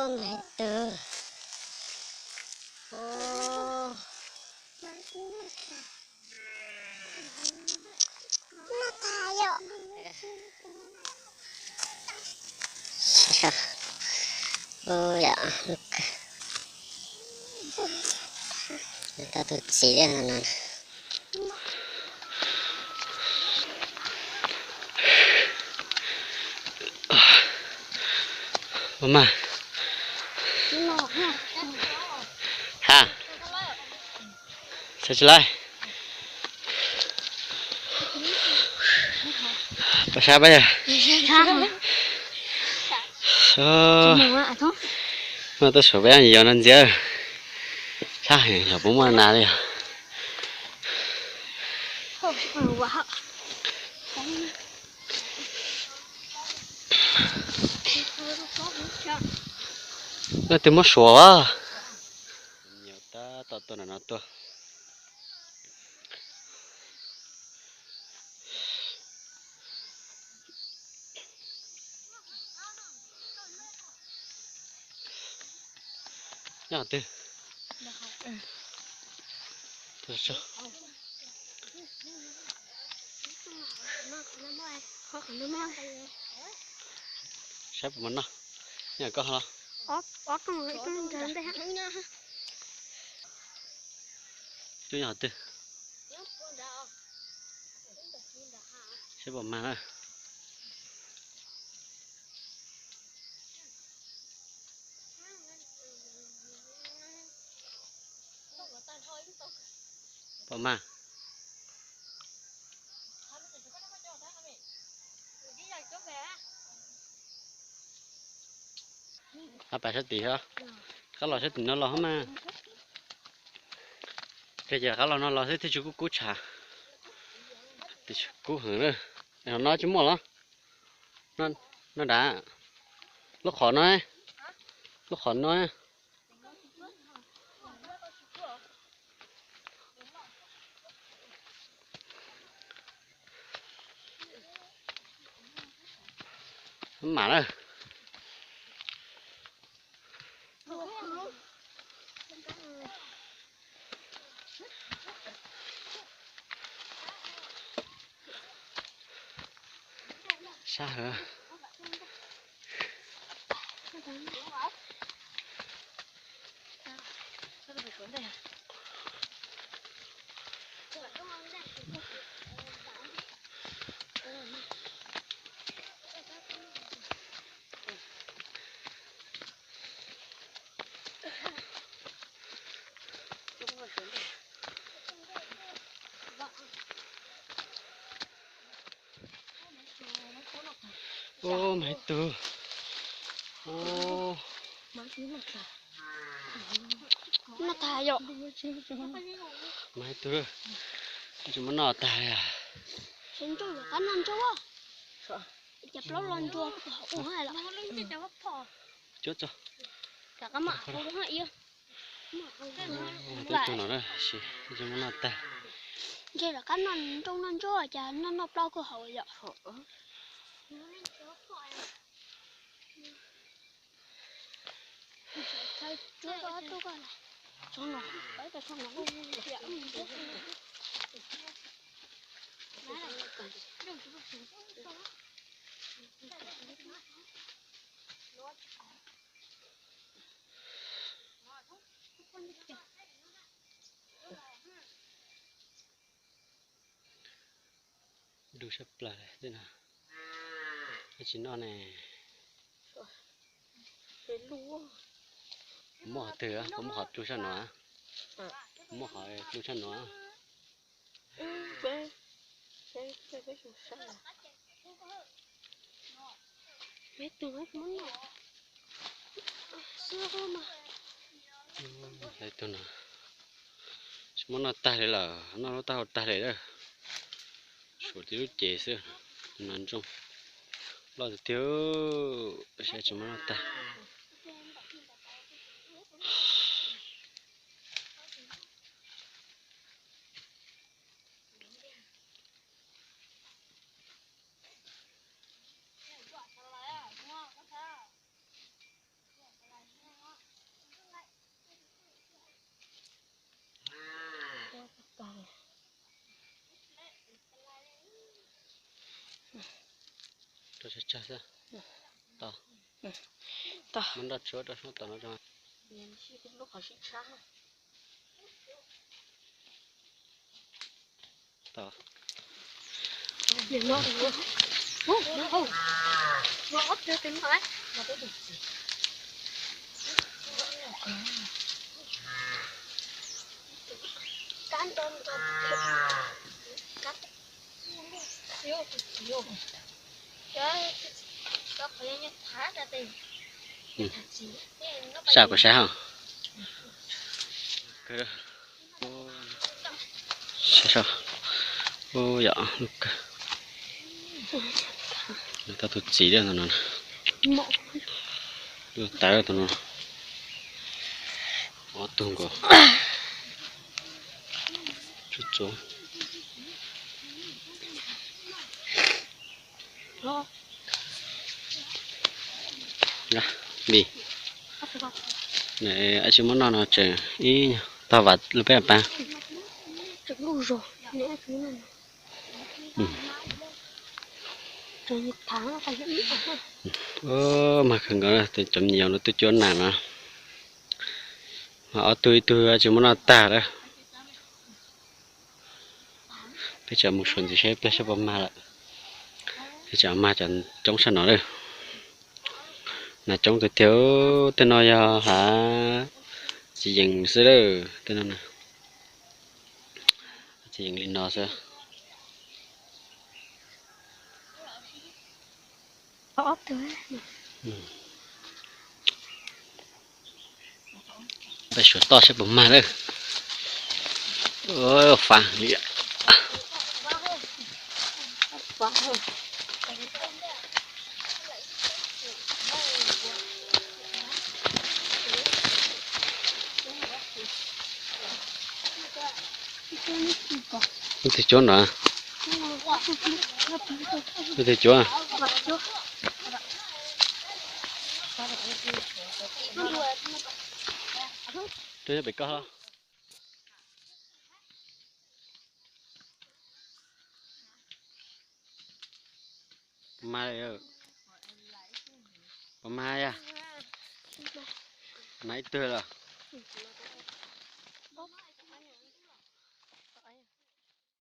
Tus, tus txiv no. Ua mas. Ha. Xav tsis laij. Pab sab pab yog. No tuaj saum peb yos no ntxiv. Sab heev yog puas muaj nas li yog. Leej twg muab suav as. Tab tom tuaj nram no tuaj. Nyob qhov twg? Saib puas muaj noj. Nyob koj los. Coj nyob qhov twg? Saib puas mag na. Puas mag? Qab pas sab tim os. Qab los sab tim no los mas. Ces qab los no los xwb thiaj tsis kub kub tshav. Kub heev na. Qhov no tsis muaj los? No dav. Lub qhov no, lub qhov no. Mam na. Sab heev. Ub, mas ib tug. Ub. Noj tag yom. Mas ib tug, tsis muab noj tag li. Ces ntsooj yog qab noj ntsooj. Ces plaub los ntsuag ua los. Cuab tso. Rov qab mam ua ib. Ib tug no na, tsis muab noj tag. Ntshe rov qab noj ntsooj noj ntsooj cas noj noj plaub kuj haus yom. Du sab plaws li no. Tsis noj ne. Muab qhov twg, muab qhov dlub sab no. Muab qhov dlub sab no. Tsis muab noj tag li lawm, noj lub taub hau tag li lawm. Suav tib lub cev xwb, no ntsooj loj tiag tiag, saib tsis muab noj tag. Rau tsag tsag xwb. Tau. Tau. Muab nroj tshuab rau sab tom no rau. Tau. Saj kuv saib hos. Saib, ub, yog lub kawg. Tau tus txiv lawm no. Lub tawv tus no. Ob tug nkaus. Tsuj tsuav. Vim ab tsi muab noj no tseem ib nyuag tog vam lub peb pas. Mag kawg nkaus, tus cov me nyuam no twb cuab nas no. Mas ob tug ib tug tsis muab noj tag lawm. Peb tseem mus suav ntxiv saib ib pliag saib puas mag lawm. Peb tseem mag cov coob sab no lawm. Nas coob tiag tiag, tej no yog hav txiv yees xwb lawm, tej no na. Txiv yees li no xwb. Peb suav toj saib puas mag lawm. Fav li. Tus cuab no. Tus cuab. Tus nyob pem koj. Puas mag, puas mag yog? Mag ib tug los?